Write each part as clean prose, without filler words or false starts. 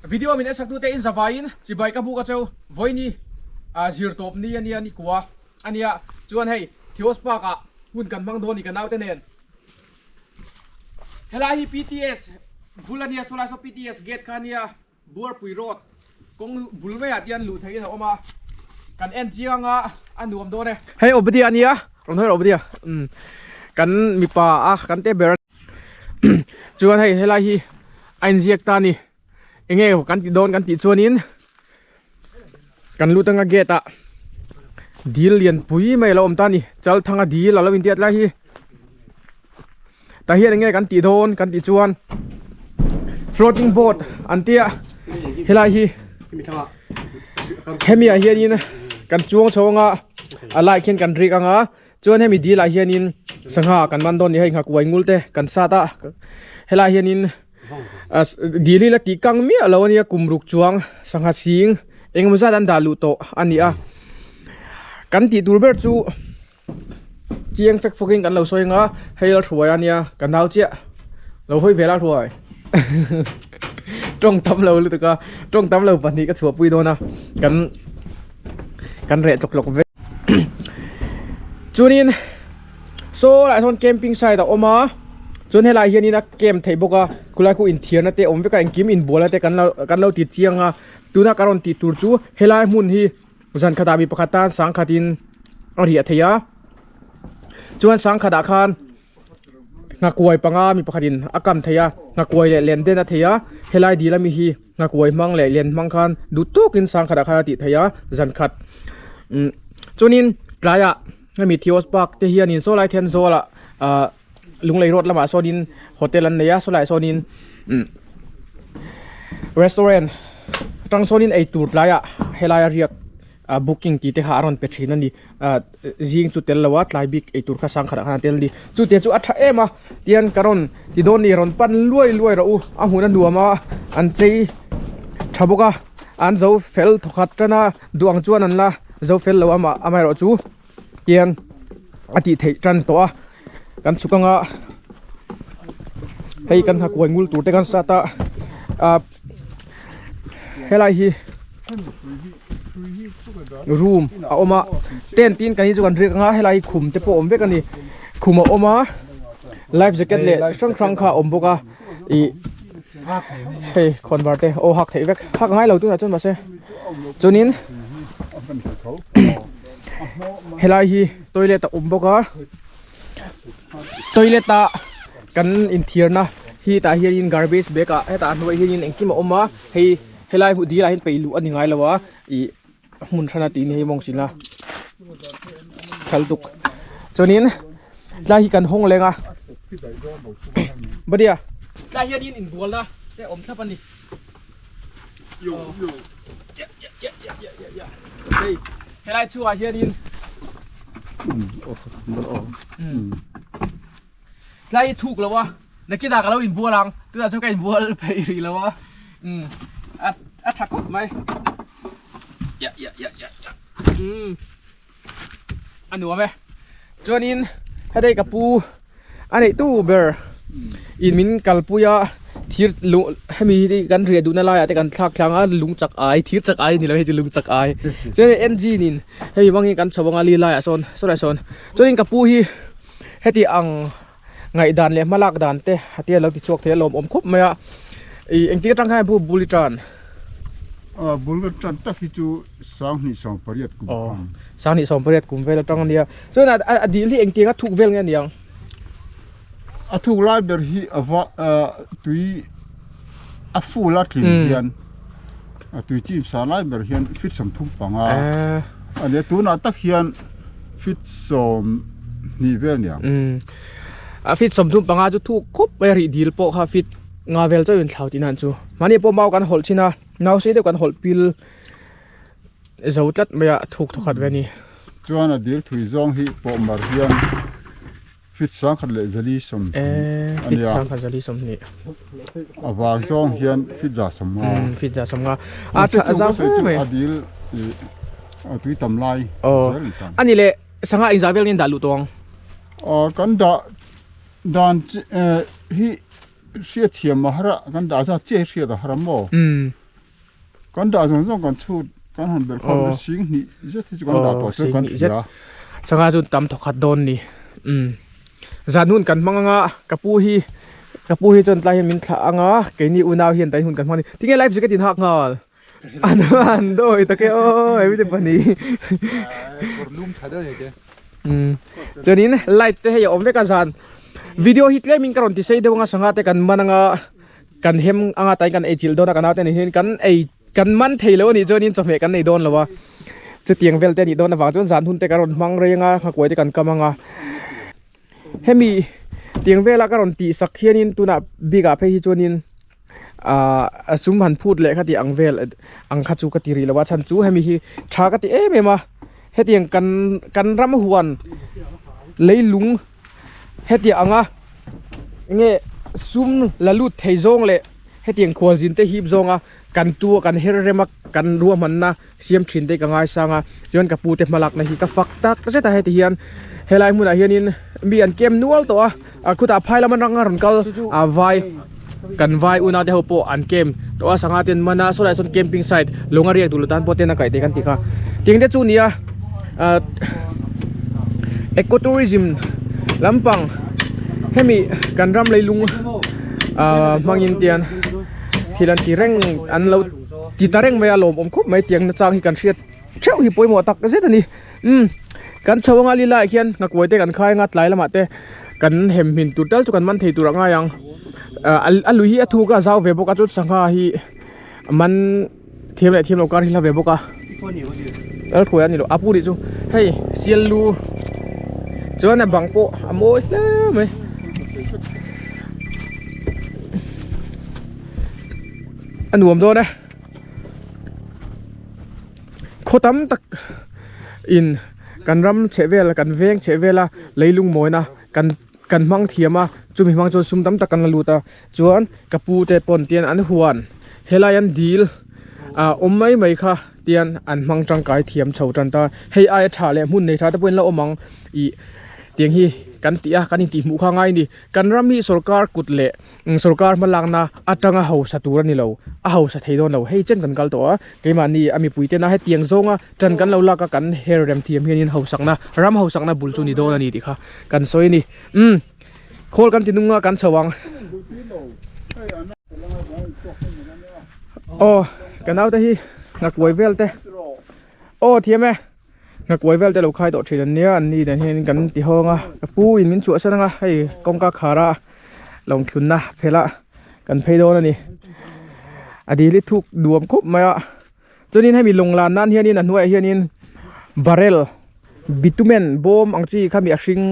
Video min en sak tute in zavaiin chibai ka buk a cheu vawiini zir tawp ni ania ni kua ania chuan hei Theos Park ah hun kan hmang dawn ni ka naute nen. Helai hi PTS bul ania sawlai saw PTS gate kha ania Buarpui road kawng bul maiah te hian luh theihin a awm a kan en chiang anga a nuam dawn e. Hei Obadiah ania rawn hawi rawh Obadiah umm kan mipa a kan te ber chuan hei helai hi a inziak ta a ni eng nge kan tih dawn kan tih chuanin kan lut anga gate ah dil lian pui mai a lo awm ta a ni chalthanga dil a lo intiat lai hi tah hian eng nge kan tih dawn kan tih chuan floating boat an tia helai hi hemi ah hianin kan chuang chho anga a lai khian kan rik anga chuan hemi dil ah hianin sangha kan man dawn a ni hei nghakuai ngul te kan sat a helai hianin dil hi la tih kang miah lo ania kum ruk chuang sangha chhing engemaw zat an dah luh tawh a ni a kan tih tur ber chu chiang fek fawk in kan lo sawi anga hei a hruai ania ka nau chiah lo hawi vel a hruai tawng tam lo lutuk a tawng tam lo pahnih ka chhuahpui dawn a kan kan reh tlawk tlawk vek chuanin saw lai sawn camping site a awm a chuan helai hianin a camp theih bawk a khulai khu inthiarna te awm vek a engkim inbual na te kan lo kan lo ti chiang a tuna ka rawn tih tur chu helai hmun hi zan khatah mi pakhat tan sangkhatin a riah theih a chuan sangkhatah khan nghakuai panga mi pakhatin a kam thei a nghakuai leh len den a thei a helai dil ami hi nghakuai hmang leh len hmang khan duh tawkin sangkhatah khan a tih theih a zan khat umm chuanin tlaiah hemi Theos park te hianin saw lai Thenzawl ah ahh Lunglei road lamah sawnin hotel an nei a saw laiah sawnin umm restaurant atang sawnin eitur tlaiah helaia riak ah booking tih te kha a rawn pe thin a ni ah zing chu tel lo a tlai bik eitur kha sang khatah khan a tel a ni chu te chu a tha em a tian ka rawn ti dawn ni rawn pan luai luai rawh u a hmun a nuam a an chei tha bawk a an zo fel thawkhat tan a duh ang chuan an la zo fel lo a amaherawh chu tian a tih theih tan tawh a kan chhuk anga hei kan nghakuai ngul tur te kan sat a ah helai hi room a awm a tent tin kan hi chu kan riak anga helai hi khum te pawh a awm vek a ni khum a awm a life jacket leh hrang hrang kha a awm bawk a ih hei khawnvar te aw hak theih vek hak ngai lo tunah chuan mahse chuanin helai hi toilet a awm bawk a toilet a kan inthiarna hi tah hianin garbage bag ah hetah hnuai hianin engkim a awm a hei helai huh dil ah hian peih luh a ni ngai lo a ih hmun hran a tih ni hei mawng sin a thal tuk chuanin tlai hi kan hawng leng a badia tlai hianin inbualna te a awm thlap a ni hei helai chungah hianin tlai hi thuk lo a nakinah ka lo inbual ang tunah chuan ka inbual phei rih lo a a tha khawp mai ya ya ya ya ya a nuam e chuanin hei ka pu a neih tu ber in min kalpui a thir lung hemi hi kan riah duhna laiah te kan thlak tlang a lung chak ai thir chak ai ni lo hei chu lung chak ai chuan engine in hemi hmangin kan chho anga li laiah sawn sawlaiah sawn chuanin ka pu hi heti ang ngaihdan leh hmalak dan te a tia lo ti chhuak thei a lawmawm khawp mai a ih engtik atang khan pu bul i tan a bul ka tan tak hi chu sanghnih sawmpariat kum aw sanghnih sawmpariat kum vel atang ania chuan a dil hi engtiang a thuk vel nge aniang a thuk lai ber hi a va tui a full a tlin hian a tui chim sa lai ber hian feet sawmthum panga ania tunah tak hian feet sawm hnih vel aniang a feet sawmthum panga chu thuk khawp mai a rih dil pawh kha feet nga vel chauh in thlau tih nan chu mahni pawh mau kan hawlh thin a nau sei deuh kan hawlh pil zo tlat mai a thuk thawkhat ve a ni. Chuan a dil thui zawng hi pawh mar hian Fit sangkhat leh zali sawmhnih a nia. Fit sangkhat zali sawmhnih. A vang zawng hian fit za sawmnga. Fit za sawmnga. A tha a zau hle mai. A dil a tui tam lai zel ni tan. Ani leh sangha inzah vel nge an dah luh tawh ang? Kan dah dan hi hriat thiam a har a, kan dah zat chiah hi hriat a har a maw? Kan dah zawng zawng kan chhut kan han belh khawm na sing hnih zet hi chu kan dah tawh chuan kan hria. Sangha chu tam thawk khat dawn ni. Umm zan hun kan hmang anga ka pu hi ka pu hi chuan tlai hian min thlah anga keini unau hian tlai hun kan hmang a ni. Tinge life jacket in hak nghal? An an dawi tak e aw hemi te pahnih. Kawr lum tha deuh ni te. Umm chuanin light te hei a awm vek a zan video hi tlem in ka rawn ti sei deuh anga sangha te kan man anga. Kan hem anga tain kan ei chilh dawn a kan aute ni hian kan ei kan man thei lo anih chuanin chawhmeh kan nei dawn lo a chutiang vel te anih dawn avang chuan zan hun te ka rawn hmang reng a nghakuai te kan kam anga hemi tiang vela ka rawn tih sak hianin tunah bikah phei hi chuanin ahh a sum han phut leh kha tih ang vel ang kha chu ka ti rih lo a chhan chu hemi hi tha ka ti em em a hetiang kan kan ram huan leilung. Hetiang anga nge sum la lut thei zawng leh hetiang khualzin te hip zawnga kan tu a kan her rem a kan ruahmanna siam thin te ka ngaisang a chuan ka pu te hmalakna hi ka fak tak zet a heti hian helai hmunah hianin mi an kem nual tawh a a khutah phai lama ranga rawn kal a vai kan vai una te ho pawh an kem tawh a sangha te an man a sawlaiah sawn camping site lung a riak duh lo tan pawh ten a kaih te kan ti kha tiang te chu nia ah eco tourism lampang hemi kan ram leilung ah hmangin tian thil an ti reng an lo ti ta reng mai a lawmawm khawp mai tiang nachang hi kan hriat theuh hi pawimawh tak zet a ni umm kan chho anga lilaiah khian nghakuai te kan khai anga tlai lamah te kan hem hmin tur tal chu kan man thei tur a ngai ang ah a lui hi a thuk a zau ve bawk a chu sangha hi man thiam leh thiam lo kar hi hla ve bawk a lal hruai a ni lo a pu nih chu hei sial lu chuan a bang pawh a mawi hle mai. A nuam dawn e. Khaw tam tak in kan ram chheh vel kan veng chheh vela leilung mawina kan kan hmang thiam a chumi hmang chuan sum tam tak kan la lut a chuan ka pu te pawn tian an huan helai an dil ah awm mai mai kha tian an hmang tangkai thiam chho tan ta hei aia tha leh hmun nei tha te pawhin la awm ang ih tiang hi kan tih a kan intih hmuh kha a ngai a ni kan ram hi sawrkar kut leh. Sorkar hmalakna atanga hausa tur a ni lo, a hausa thei dawn lo. Hei chen kan kal tawh a, keimahni a mipui tena hetiang zawnga ṭan kan lo lak a, kan her rem thiam hianin hausakna, ram hausakna bul chu ni dawn a ni tih kha kan sawi a ni. Umm, khawl kan ti nung a, kan chho ang. Aw, ka naute hi nghakuai vel te. Aw, thiam e. Nghakuai vel te lo khai tawh thin an nia, an ni dan hian kan ti hawng a, ka pu in min chhuahsan anga hei kawngka khar a lawng thlunna phel a kan phei dawn a ni. A dil hi thuk nuam khawp mai a, chuanin hemi lawng lan nan hianin a hnuaiah hianin barrel bitumen bawm ang chi khami a hring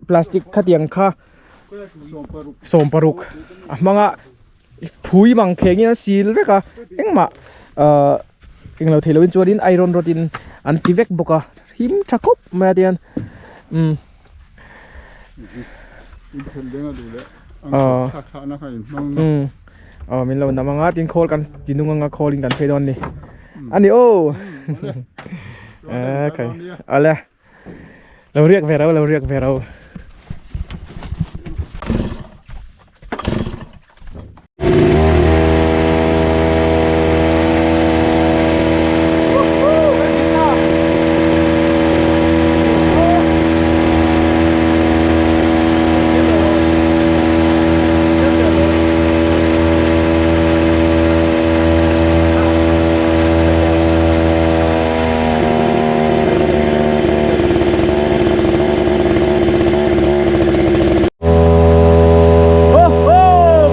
plastic khatiang kha sawmparuk a hmang a. Phui mang kheng in a sil vek a engmah ahh englo theih loh in chuanin iron rod in an ti vek bawk a him tha khawp mai a tihian umm aw aw min lo nam anga tin khawl kan ti nung anga khawl in kan phei dawn a ni ani aw okay awle. Lo riak ve ro, lo riak ve ro.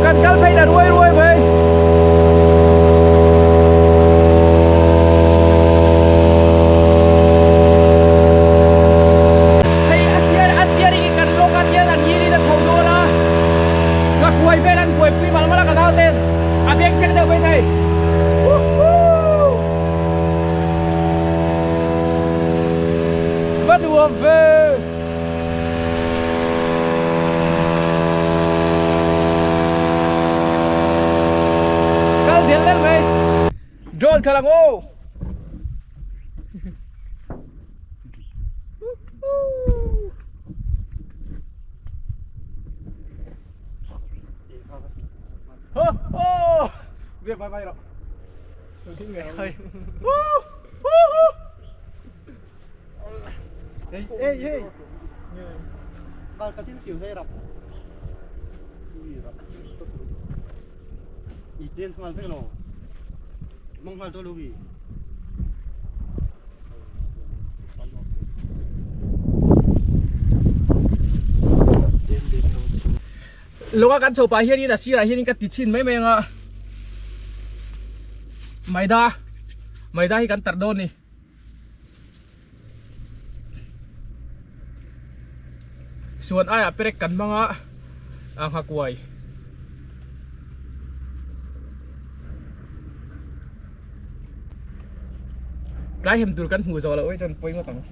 Kan kal phei ta ruai ruai mai. Hei a steer a steering hi kan lawk a tian a ngir in a chho dawn a. Ka kuai vel an buaipui mal mal a ka nau ten a beng chhek deuh mai thei. Va nuam ve. Kal del del mai. Drone khalh ang aw. Ho ho. Bye bye rawh. Lunga kan chho pah hianin a sirah hianin ka ti chhin mai mai anga maida maida hi kan tarh dawn ni. Suan aiah perek kan hmang a a nghakuai. Tlai hem tur kan hmuh zawh loh hi chuan pawi ngawt ang.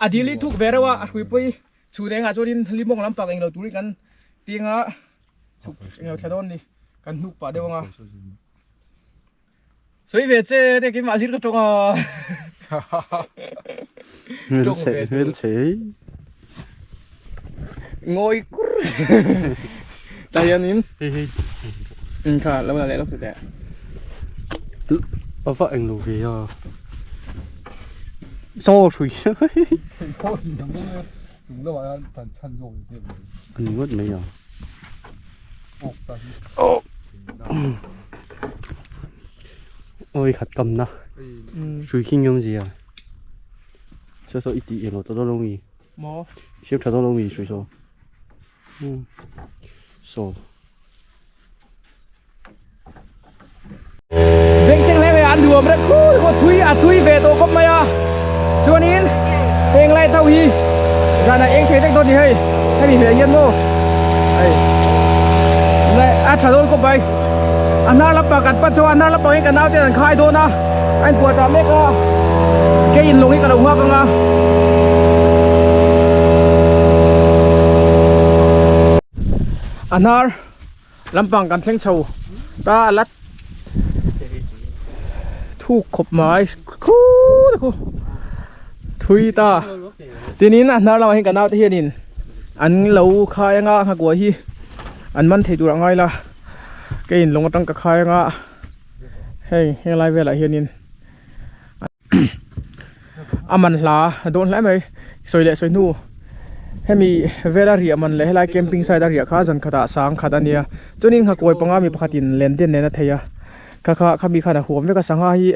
A dil hi thuk ve reuh a, a hrui pawi chhun engah chuanin limawng lampang englo turin kan tinga chhuk englo thla dawn ni kan hnuk pah deuh anga. Sawi ve che te keimah hlir ka tawng a. Tawng ve Hmel chhe Ngawi kur. Tah hianin hei hei kha lo la leh lawk teh. A va englo ve a. Saw hrui. Ani ngawt mai a. Oi khat kam na. Hrui khi ngam zia. Saw saw i tih englo tawh dawn lo mi. Maw? Siam tha dawn lo mi hrui saw. Saw. Bengchheng hle mai a an nuam reuh khur khur thui a thui ve tawh khawp mai a chuanin heng light ho hi zanah eng thei vek dawn ni hei hemi hmel hian maw hei a tha dawn khawp mai a hnar lampang kan pan chho a a hnar lampang hi ka nau ten an khai dawn a a inpuah tah mek a kei in lawng hi ka lo nghak ang a. A hnar. Lampang kan thleng chho ta a la thuk khawp mai khut khu thui ta tinin a hnar lamah hian ka naute hianin an lo khai anga nghakuai hi an man thei tur a ngai la keiin lawng atang ka khai anga hei helai velah hianin a man hla a dawn hle mai sawi leh sawi hnu hemi vela riah man leh helai camping site a riah kha zan khatah sang khat a nia chuanin nghakuai panga mi pakhatin len den nen a thei a kha kha khami khan a huam vek a sangha hi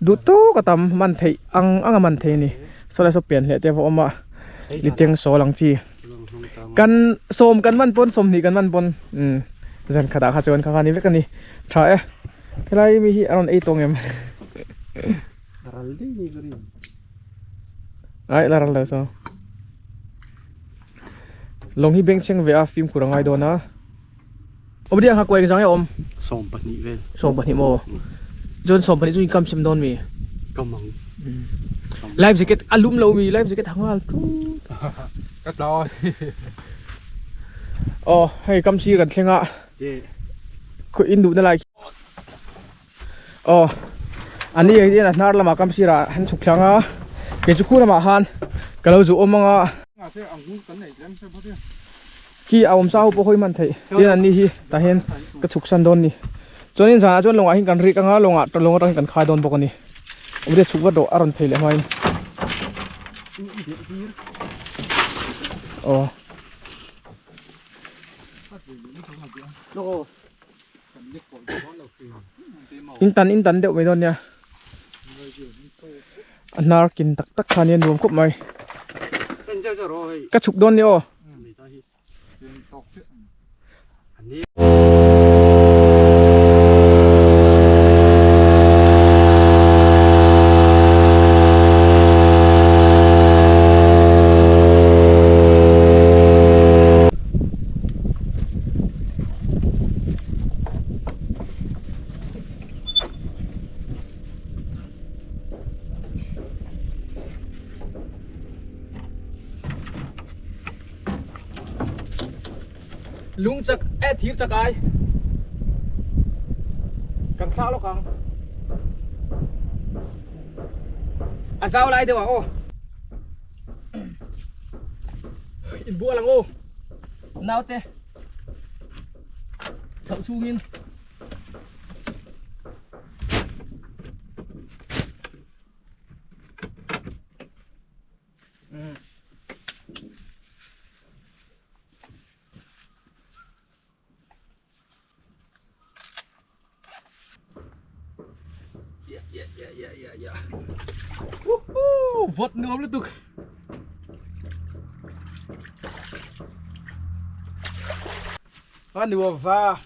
duh tawk a tam man theih ang ang a man thei a ni saw lai saw pian hleh te pawh a awm a liteng sawl ang chi kan sawm kan man pawn sawmhnih kan man pawn umm zan khatah kha chuan kha kha a ni vek a ni tha e. Helai mi hi a rawn ei tawng em? Ral dei ni ka rin. Ai la ral lo so. Long hi beng cheng ve a fimkhur a ngai dawn a. Obdia kha kuai zang e awm. 12 vel. 12 maw. Chuan 12 chu in kam sem dawn mi. Kam ang. Life jacket a lum lo mi life jacket hangal tu. Ka tlau. Oh hei kam sir kan thleng a. Khaw in duhna lai khi aw an ni hian a hnar lamah kam sirah an chhuk thlang a kei chu khu lamah khan ka lo zu awm ang a khi a awm sa ho pawh hawi hman theih tin an ni hi tah hian ka chhuk san dawn a ni chuanin zanah chuan lawngah hian kan rik ang a lawngah lawng atangin kan khai dawn bawk a ni awmzia chhuk vat rawh a rawn phei leh hmain aw. In tan in tan deuh mai dawn nia a hnar kin tak tak khan hian nuam khawp mai ka chhuk dawn nia aw. Lung chak e thir chak ai kan thlah lawk ang a zau lai deuh ah aw in bual ang aw naute. Chhoh chhungin. Yeah, yeah, yeah, yeah, yeah, yeah. Woohoo! Vawt nuam lutuk. A nuam va.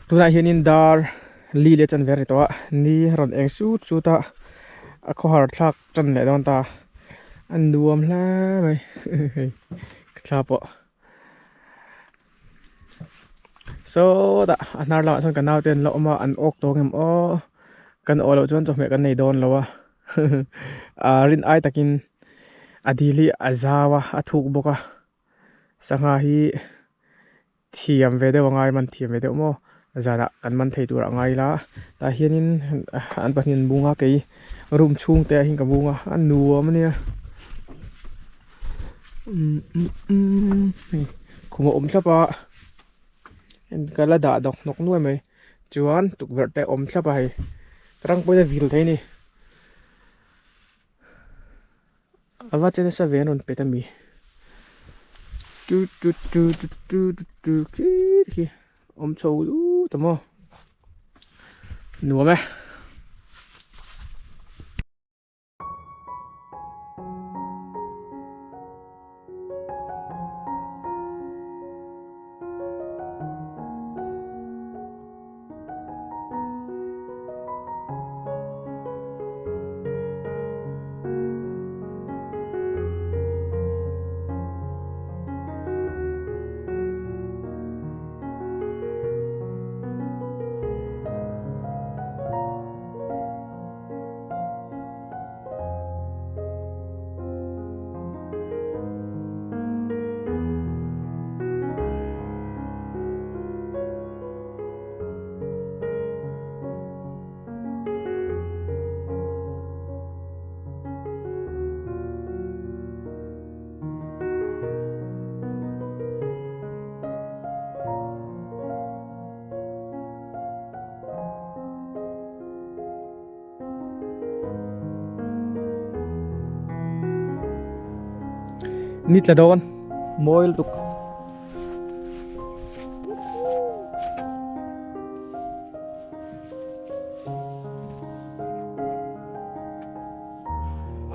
Tunah hianin dar li leh chan ve a ri tawh a ni rawn eng sut sut a a khawhar thlak tan leh dawn ta a nuam hle mai hei ka thla pawh sawtah a hnar lamah sawn ka naute an la awm a an awk tawh ang em aw kan awh loh chuan chawhmeh kan nei dawn lo a rin ai takin a dil hi a zau a a thuk bawk a sangha hi thiam ve deuh a ngai man thiam ve deuh maw zanah kan man thei tur a ngai ila tah hianin an pahnih an bung a kei room chhung te ah hian ka bung a a nuam ania hei khum a awm thlap a ka la dah dawk hnawk nuai mai chuan tukverh te a awm thlap a hei rang pawhin a vil thei a ni. A va che nasa ve an rawn pet ami tu tu tu tu tu tu tu khi khi awm chho lut a maw nuam e. Ni tla dawn mawi lutuk.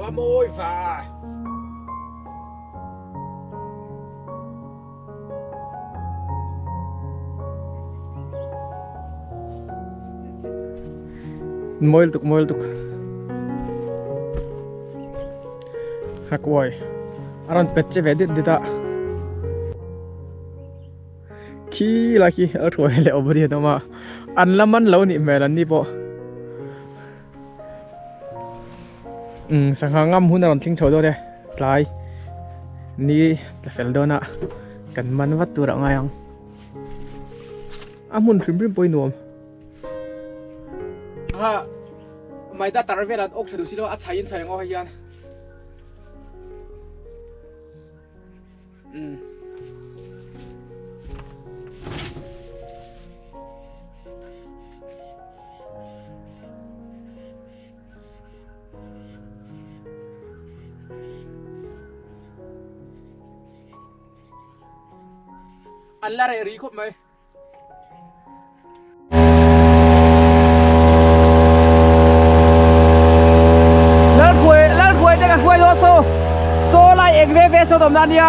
A mawi va. Mawi lutuk mawi lutuk Hakuai a rawn pet che ve dit dit a khi lai khi a thuai leh awm a ni a awm a an la man lo nih hmel an ni pawh umm sangha ngam hun a rawn thleng chho dawn e tlai ni tla fel dawn a kan man vat tur ah ngai ang a hmun hrim hrim pawh hi nuam ha maida tar vel an awk tha duh si lo a chhai in chhai ang aw hei hian umm An la reh ri khawp mai. Lalkhuai Lalkhuai te ka hruai dawn saw saw lai eng ve ve sawn awmna ania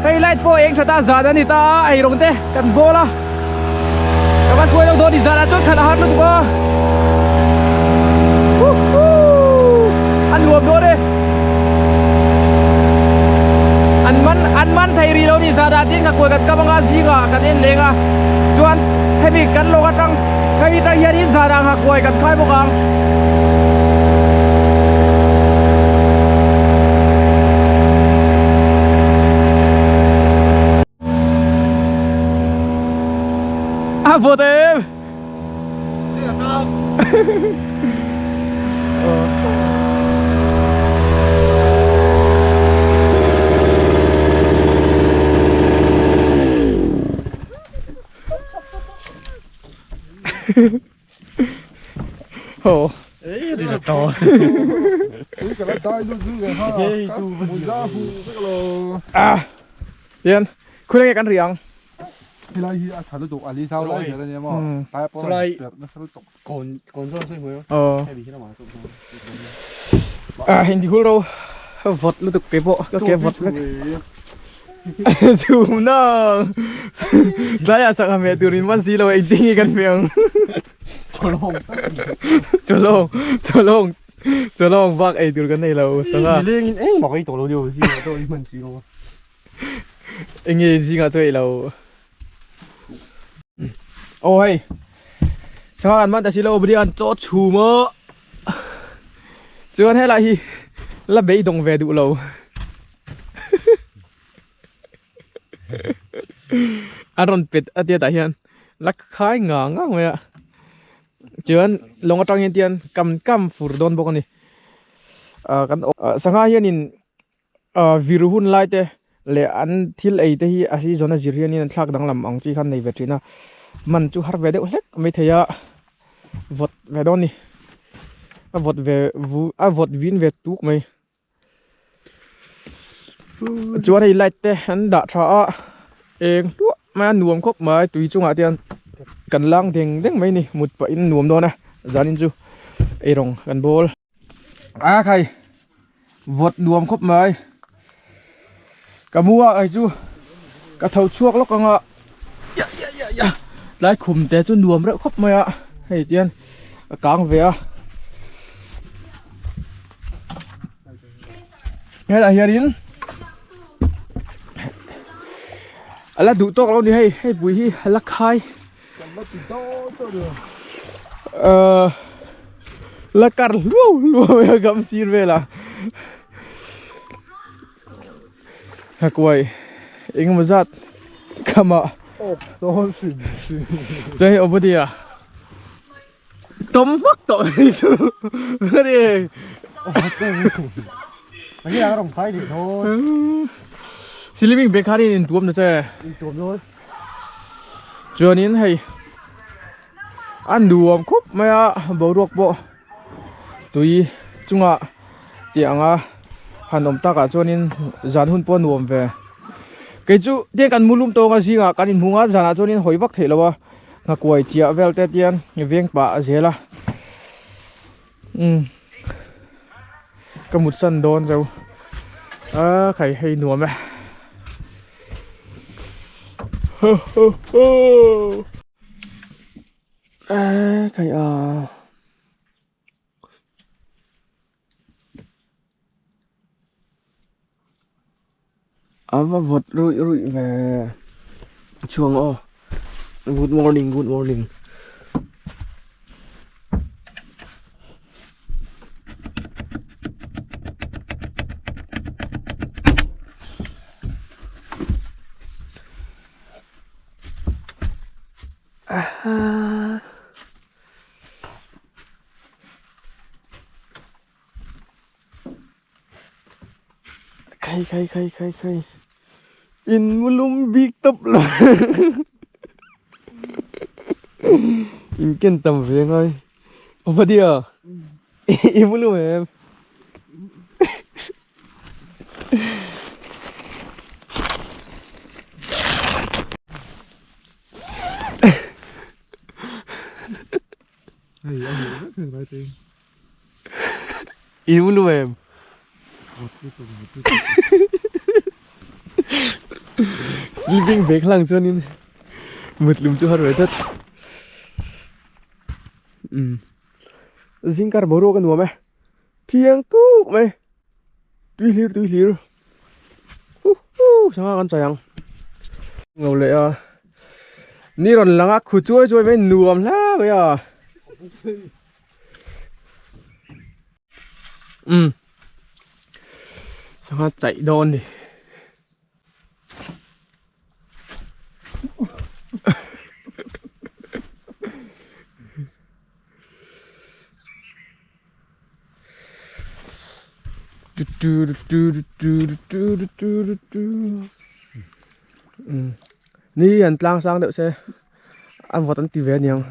hei light pawh eng tha ta zan a ni ta a eirawng te kan bawl a ka va hruai lo dawn ni zanah chuan khalh a har lutuk a huhuu a nuam dawn e an man an man thei rih lo ni zanah tin ka kuai kan kam anga zingah kan en leng a chuan hemi kan lawng atang hemi tang hianin zanah nghakuai kan khai bawk ang. A vawt em? Ho. À. Hian khuai nge kan ri ang. Helai hi a tha lutuk a li zau lai ber ania maw. Tlai pawh a perh nasa lutuk. Kawn kawn zawn sawi hmuh emaw. Hemi hi lamah chu Ah hindi hul ro vawt lutuk ke pawh ka ke vawt vek. Chhum na tlaiah sangha meh turin man si lo engtin nge kan hmeh ang. Chawlawng chawlawng chawlawng chawlawng bak ei tur kan nei lo sangha. Nilengin engmah ka ei tawh lo nia zingah chaw ei hman si lo. Enge zingah chaw ei lo. Aw hei sangha kan man ta si lo bri an chaw chhum a chuan helai hi la beidawng ve duh lo. An rawn pet a tia tah hian la khai ngang ngang mai a chuan lawng atang hian tian kam kam fur dawn bawk a ni ah kan sangha hianin ah vir hun lai te leh an thil ei te hi a season a zir hianin an thlak danglam ang chi khan nei ve thin a man chu har ve deuh hlek mai thei a vawt ve dawn a ni a vawt ve vu a vawt vin ve tuk mai. Chuan hei light te an dah tha a eng hluah mai a nuam khawp mai tui chungah te hian kan lang deng deng mai a ni mut pah in nuam dawn a zanin chu eirawng kan bawl a khai vawt nuam khawp mai ka mu a hei chu ka tho chhuak lawk ang a ya ya ya ya tlai khum te chu nuam reuh khawp mai a hei tihian a kang ve a. Helai hianin a la duh tawk lo ni hei hei pui hi a la khai ahh la kar hluau hluau mai a gam sir velah hakuai engemaw zat khamah chuan hei awmawdia. Tom hmak tawh mai chu Hmari Ani ang rong phai dih dawn. Sleeping bag khan in intuam na che. Intuam dawn. Chuanin hei a nuam khawp mai a boruak pawh tui chungah tih anga. han awm takah chuanin zan hun pawh a nuam ve kei chu tiang kan mu lum tawng a zingah kan inhmung a zanah chuanin hawi vak theih lo a nghakuai chiah vel te tian veng pah a zel a umm ka mut san dawn zo a khai hei nuam e ho ho ho a khai a. A va vawt ruih ruih ve chhuang aw good morning good morning aha. Khai khai khai khai khai in mulum bik tawp lo in ken tam ve ngai Obadia i mulum em I mu em? Sleeping bag hlang chuanin mutlum chu har ve tlat. Um. Zingkar boruak a nuam e. Thiang kuk mai. Tui hlir tui hlir. Hu hu sangha kan chai ang. Ngau leh a. Ni rawn lang a khu chuai chuai mai nuam hle mai a. Um. Sangha chaih dawn ni. Ni an tlang sang deuh se a vawt an ti ve aniang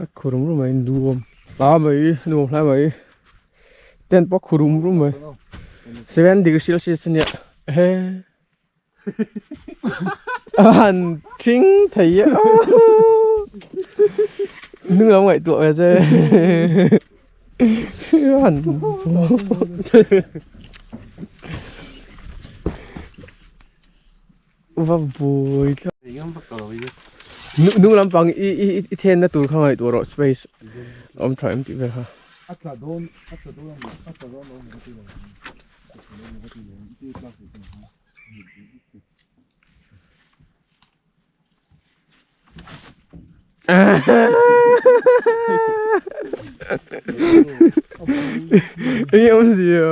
a khu rum rum mai nuam hla mai nuam hla mai tent pawh khu rum rum mai seven degree celsius ania he. A han thing thei a hnung lam ngaihtuah ve che a han va buai thlap hnung lampang i i i then na tur kha ngaihtuah rawh space awm tha em tih vel kha. Eng awmzia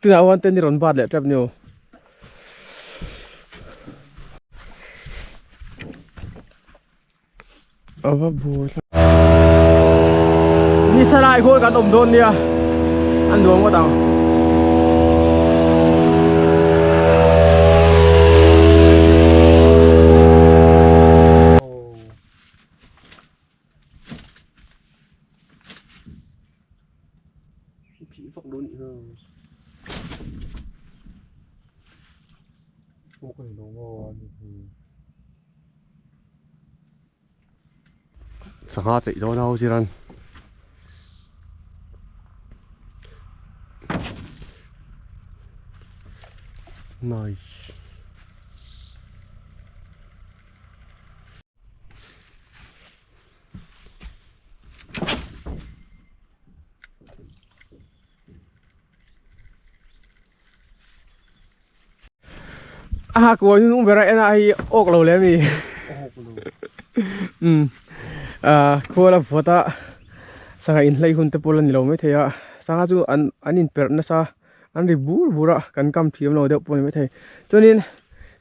tunah one ten i rawn bat leh tep niaw. A va buai thlak ni salai khawl kan awm dawn nia a nuam ngawt ang. Sangha cheih dawn a ho chiran nice A kuai hnung ber a en a hei awk lo leh ami umm ah khual a vawt a sangha inhlei hun te pawh la ni lo maithei a sangha chu an an inperh nasa an ri bur bur a kan kam thiam lo deuh pawh a ni maithei chuanin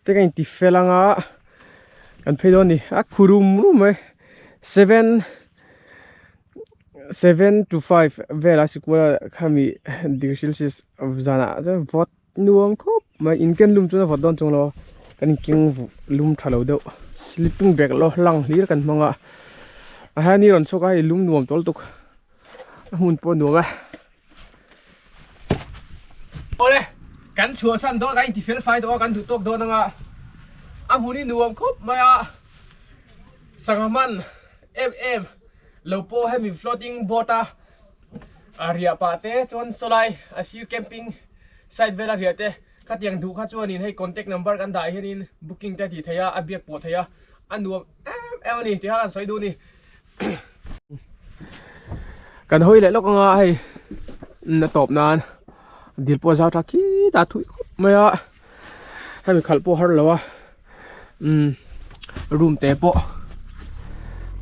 te ka inti fel anga kan phei dawn a ni a khu rum rum mai seven 7 to 5 vela sikul a khami degree celsius zanah chuan vawt nuam khawp mai in ken lum chuan a vawt dawn chuang lo a kan inkeng lum tha lo deuh sleeping bag lo hlang hlir kan hmang a a hian hi rawn chhuak a hei lum nuam tawl tuk a hmun pawh a nuam e. Awle kan chhuahsan dawn kan inti fel fai tawh a kan duh tawk dawn anga a hmun hi nuam khawp mai a sangha man em em lo pawh hemi floating boat a a riah pah te chuan sawlai a sir camping site vela riah te khatiang duh kha chuanin hei contact number kan dah hianin booking te a tih theih a a biak pawh theih a a nuam em em a ni tih kha kan sawi duh a ni. Kan hawi leh lawk anga hei na tawp nan dil pawh a zau tha khit a thui khawp mai a hemi khalh pawh a har lo a umm room te pawh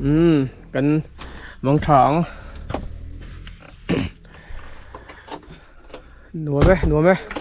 umm kan mang tha ang nuam e nuam e.